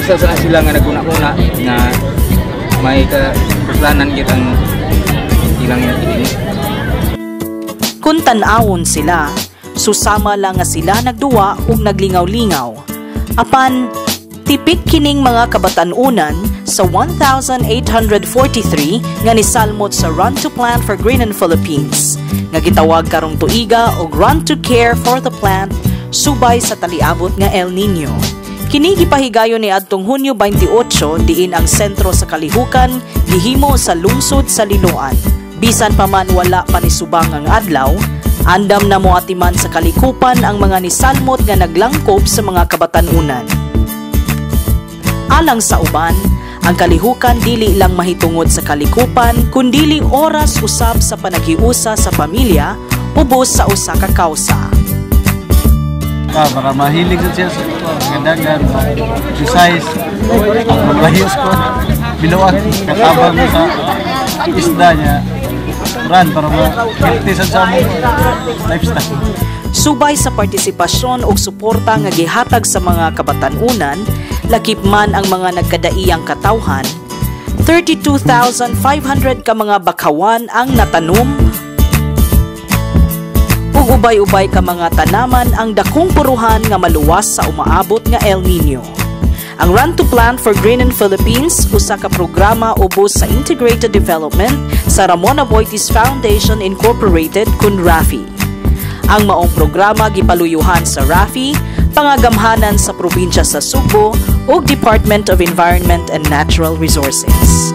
Usa sa sila nga naguna-una nga may kapuslanan gyud ang ilang gihimo. Kung tan-awon sila, susama lang nga sila nagduwa ug naglingaw-lingaw. Apan, tipik kining mga kabatanunan sa 1,843 nga nisalmot sa Run to Plant for Green in Philippines, nga gitawag karong tuiga og Run to Care for the Plant subay sa taliabot nga El Nino. Kini gipahigayon ni adtong Hunyo 28 diin ang sentro sa kalihukan gihimo sa lungsod sa Liloan. Bisan pa man wala pa ni subang ang adlaw, andam na moatiman sa kalikupan ang mga nisalmot nga naglangkob sa mga kabatanunan. Alang sa uban, ang kalihukan dili lang mahitungod sa kalikupan kundili oras usab sa panaghiusa sa pamilya ubos sa usa ka kawsa. Para mahilig siya sa mga dagan, exercise, ang sa biluan, katabang mo sa isda niya, run para ma-healthy sa among lifestyle. Subay sa partisipasyon ug suporta nga gihatag sa mga kabatanunan, lakip man ang mga nagkadaiyang katawhan, 32,500 ka mga bakawan ang natanom ug ubay-ubay ka mga tanaman ang dakong puruhan nga maluwas sa umaabot nga El Nino. Ang Run to Plant for Green in Philippines usa ka programa ubos sa Integrated Development sa Ramon Aboitiz Foundation Incorporated kun RAFI. Ang maong programa gipaluyuhan sa RAFI, pangagamhanan sa probinsya sa Sugbo ug Department of Environment and Natural Resources.